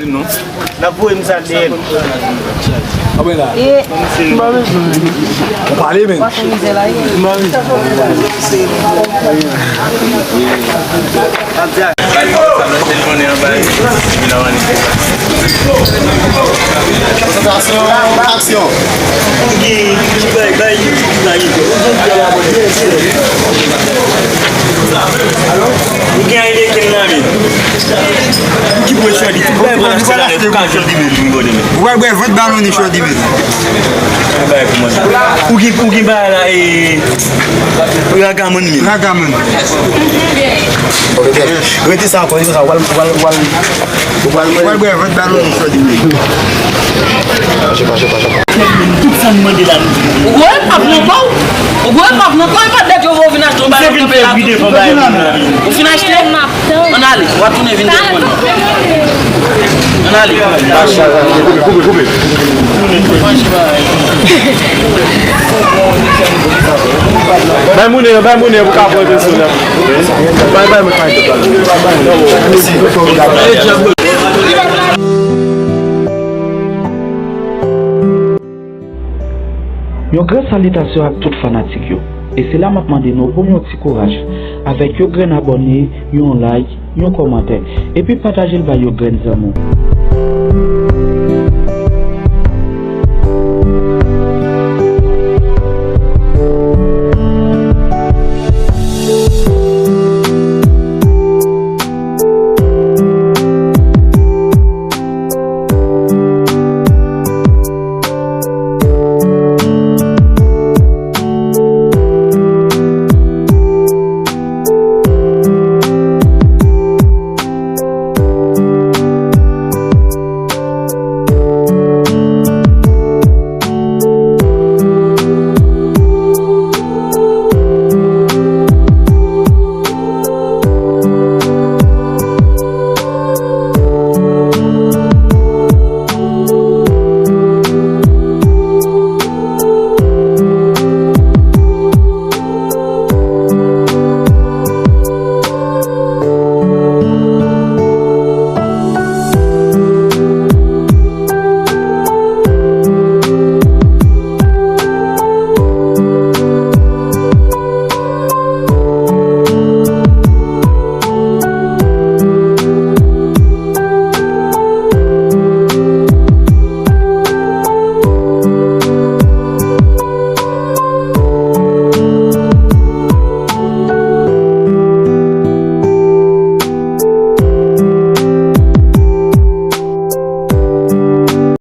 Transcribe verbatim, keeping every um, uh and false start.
Non. N ap voye m sa dèyè l. Ou pale, men. Konsantrasyon, aksyon. Ou gen ide ken nan men. Ki pwosyon li? Tout bagay pou l achte la, pou ka jwenn li menm, pou l gade menm. Ou pral bwè vant balon ni chòdi menm. Ou gen, ou gen bagay la, e, Ragaman menm. Ragaman. Rete sa ankò, rete sa, w al, w al, w al, w al, w al bwè vant balon ni chòdi menm. Tout sa n mande la, nou di. Ou gwo epòk nan kò w. Ou gwo epòk nan kò w, e pa dèt yo voye w vin achte yon bagay, ou kanpe la. Ou fin achte? Ann ale, w ap tounen vin defann. Ann ale. Koupe, koupe, koupe. Bay moun yo, bay moun yo pou ka pran atansion la. Bay, bay, bay, bay. Yon gran salitasyon ak tout fanatik yo. E se la m ap mande nou pou yon ti kouraj. Avèk yon grenn abòne, yon like, yon kòmantè. Epi pataje l bay yon grenn zanmi w.